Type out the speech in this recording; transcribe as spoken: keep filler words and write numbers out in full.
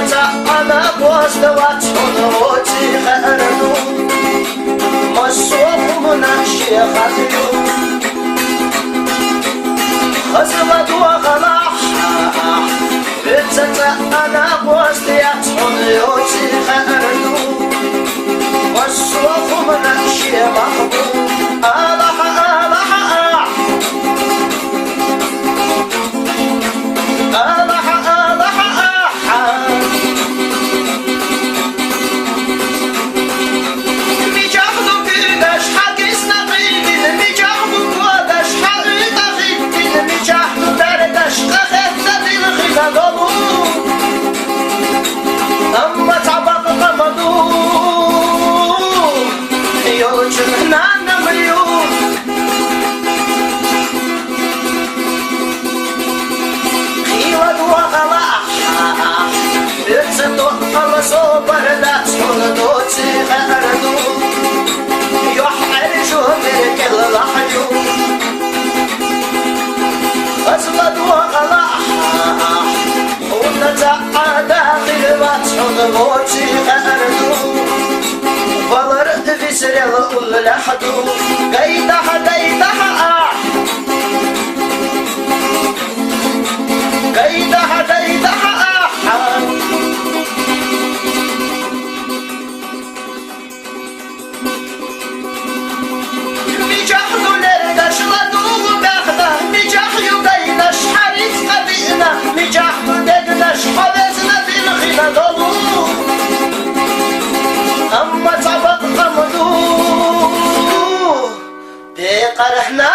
ЦӀа Ӏана боста вацӀхьун оци хьарду, массо хӀуманаш шехьа ю. Хазла дугӀала хьа-, хьа-, хьа. Вецца цӀа Ӏана боста яцӀхьун оци хьарду, массо хӀуманаш шемахьду. Алахь, алахь, алахь. Алахь, алахь, алахь. Мичахь ду куьрдаш хьа кисна кхийдин, мичахь ду кодаш хьа уьтӀа хӀиттин, мичахь ду бардаш къахетта дин хила долу. Амма цхьа бакъ ма ду, йолчун нанам ю. Хила дугӀала ахь, берца тоъала собар дац хьуна доци хьарду. Йохь Ӏержо беркӀел лахь ю. Хазла дугӀала ахь, хьуна цӀа Ӏада хир вац хьуна доци хьарду. Валар висрел уллахь ду. Гайдахь, гайдахь ахь. Гайдахь, гайдахь ахь. Мичахь ду лергаш ладугӀу баьхна, мичахь ю гайнаш хьарис къадиъна, мичахь ду дегнаш хьо везна дин хила долу. Амма цхьа бакъ ма ду, пекъар хьна